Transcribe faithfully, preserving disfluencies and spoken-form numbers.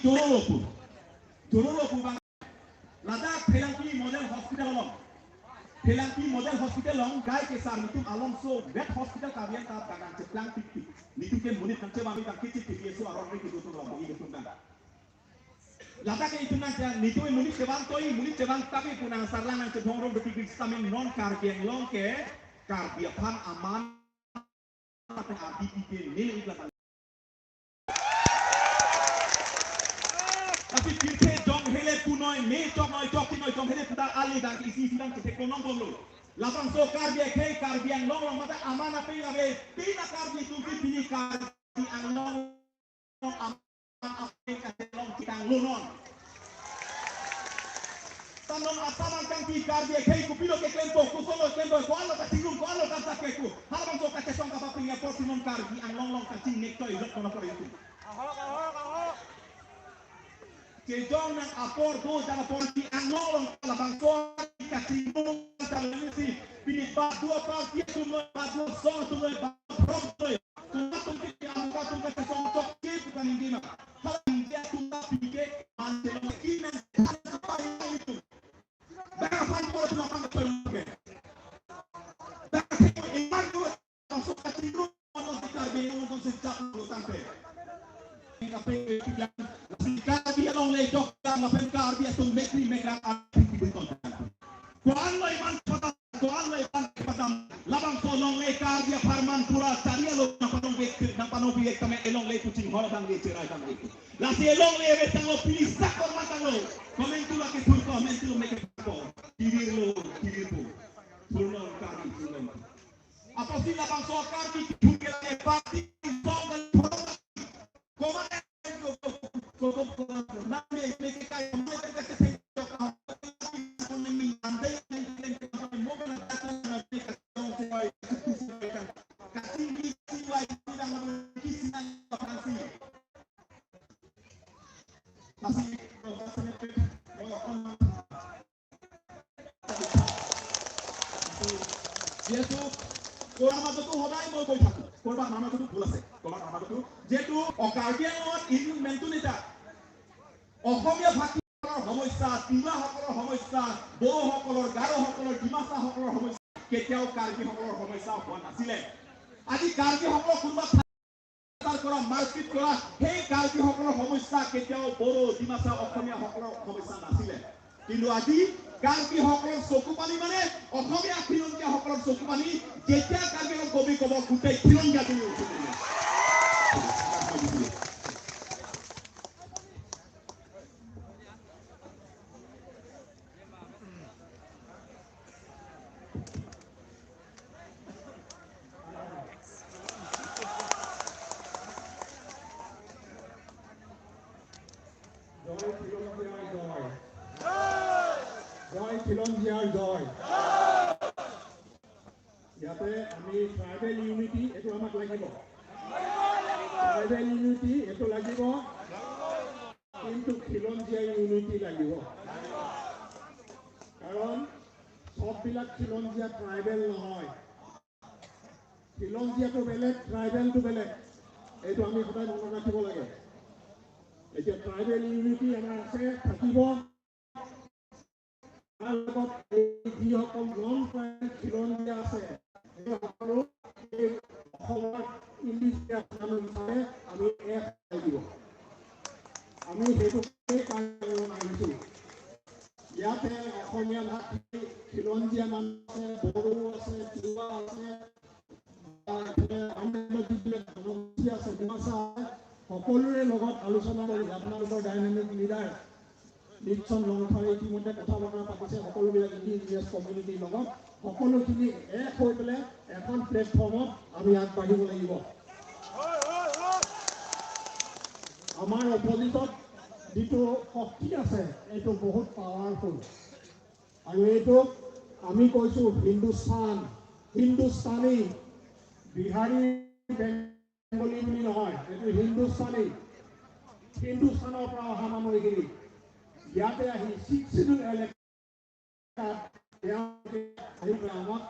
Joro lo pu. Joro lo pu abang. Ladak Phelangpi Model Hospital along. Phelangpi Model Hospital along, gai kesar netum alongso vet hospital kabian ta dagang cheplang tik tik. Netum ke monit nangchevang, tang kichit tik, yeso arong ni kedo to lo, ini ketum kan. Ladak ke itum nang, netum monit chevang toi, monit chevang tapi pu nang sarlang nangchevang rong betik betik sitame non Karbi Anglong ke, Karbi aphan aman, tapi R D P ke nilai ikla. Tapi pirthe jong hele punoi, me chok noi chok tinoi jong hele puta ali dang isi isi dang chethek konong bomlo. Labangso Karbi akhei Karbi Anglong along mate aman apeng ave, pina Karbi tumpi pini Karbi Anglong aman apeng kachelong kitang lunon. Tanon asam angkang pi Karbi akhei kopilo keklempo, koson lo klempo, ko-an lo kachingrum, ko-an lo kasak keku. Halabangso kachesong kapaping apor si non Karbi Anglong along kachingnek choi lok kono kore itu. Ahok, ahok, ahok. Chejong nang apor do jang apor si Anglong along labangso kachingrum kachelong si. Pini ba dua parti atum lo, ba dua song atum lo, ba prom atum lo. Tuma tum ke amuka tum kachesong chok ke bukan India ma. Hala India tum ta pike man chelong kinan apa itu. Bang aphan ko tum aphan ko ke. Bang ko iman ko masuk kachingrum, masuk Karbi, masuk sejak dulu sampai. Ini kape yang Karbi along le jok dan lapen Karbi atum mekri mekrak api beton. Ko-an lo iman kepatang, ko-an lo iman kepatang. Labangso longle Karbi apharman pura chari alo nang panong vek, nang panong vek tame elongle kuching hor tangve, cherai tangve. Lasi elongle ave tanglo, pini sak korma tanglo. Komentu lake thur komentu lo meke ko. Tirir lo, tirir po. Thurnon Karbi, thurnon. Apotsi labangso Karbi thur ke lake parti song dan komat যিহেতু ক'ৰবাত মাজতো সদায় মই কৈ থাকোঁ, ক'ৰবাত মাজতো ভুল আছে, ক'ৰবাত মাজতো যিহেতু অ, কাৰ্বি আংলঙত ইণ্ডিয়ান মেণ্টেলিটি এটা অসমীয়া ভাষীসকলৰ সমস্যা, তিৱাসকলৰ সমস্যা, বড়োসকলৰ, গাৰোসকলৰ, ডিমাচাসকলৰ সমস্যা, কেতিয়াও কাৰ্বিসকলৰ সমস্যা হোৱা নাছিলে। আজি কাৰ্বিসকলক কোনোবা ঠাইত কৰা, মাৰপিট কৰা, সেই কাৰ্বিসকলৰ সমস্যা কেতিয়াও বড়ো, ডিমাচা, অসমীয়াসকলৰ সমস্যা নাছিলে। কিন্তু আজি কাৰ্বিসকলৰ চকু পানী মানে অসমীয়া খিলঞ্জীয়াসকলৰ চকু পানী, যেতিয়া কাৰ্বি আংলং কবি ক'ব, গোটেই খিলঞ্জীয়া তুমি উঠি দিলে। জয় খিলঞ্জীয়াৰ জয়। জয় খিলঞ্জীয়াৰ জয়। ইয়াতে আমি ট্ৰাইবেল ইউনিটি এইটো আমাক লাগিব। ট্ৰাইবেল ইউনিটি এইটো লাগিব। কিন্তু খিলঞ্জীয়া ইউনিটি লাগিব। কাৰণ সববিলাক খিলঞ্জীয়া ট্ৰাইবেল নহয়। খিলঞ্জীয়াটো বেলেগ, ট্ৰাইবেলটো বেলেগ। এইটো আমি সদায় মনত ৰাখিব লাগে। এতিয়া ট্ৰাইবেল ইউনিটি আমাৰ আছে, থাকিব। তাৰ লগত এই যিসকল নন ট্ৰাইবেল খিলঞ্জীয়া আছে, সেই সকলো এই অসমৰ ইণ্ডিজিনাছ মানুহ হিচাপে আমি এক হৈ দিব। আমি সেইটো কাৰণে আহিছোঁ। ইয়াতে অসমীয়া ভাষী খিলঞ্জীয়া মানুহ আছে, বড়ো আছে, তিৱা আছে, অন্যান্য যিবিলাক জনগোষ্ঠী আছে, ডিমাচা আছে, সকলোৰে লগত আলোচনা কৰি আপোনালোকৰ ডাইনামিক লিডাৰ নিকচন লংথাৰে ইতিমধ্যে কথা বতৰা পাতিছে, সকলোবিলাক ইণ্ডিজিনাছ কমিউনিটিৰ লগত সকলোখিনি এক হৈ পেলাই এখন প্লেটফৰ্মত আমি আগবাঢ়িব লাগিব। আমাৰ অপজিটত যিটো শক্তি আছে, এইটো বহুত পাৱাৰফুল। আৰু এইটো আমি কৈছো হিন্দুস্তান, হিন্দুস্তানী, বিহাৰী, বেংগলী বুলি নহয়, এইটো হিন্দুস্তানী। হিন্দুস্তানৰ পৰা অহা মানুহ এইখিনি ইয়াতে আহি ছিক্স শ্বিডিউল এলেকাত তেওঁলোকে আহি পেলাই আমাক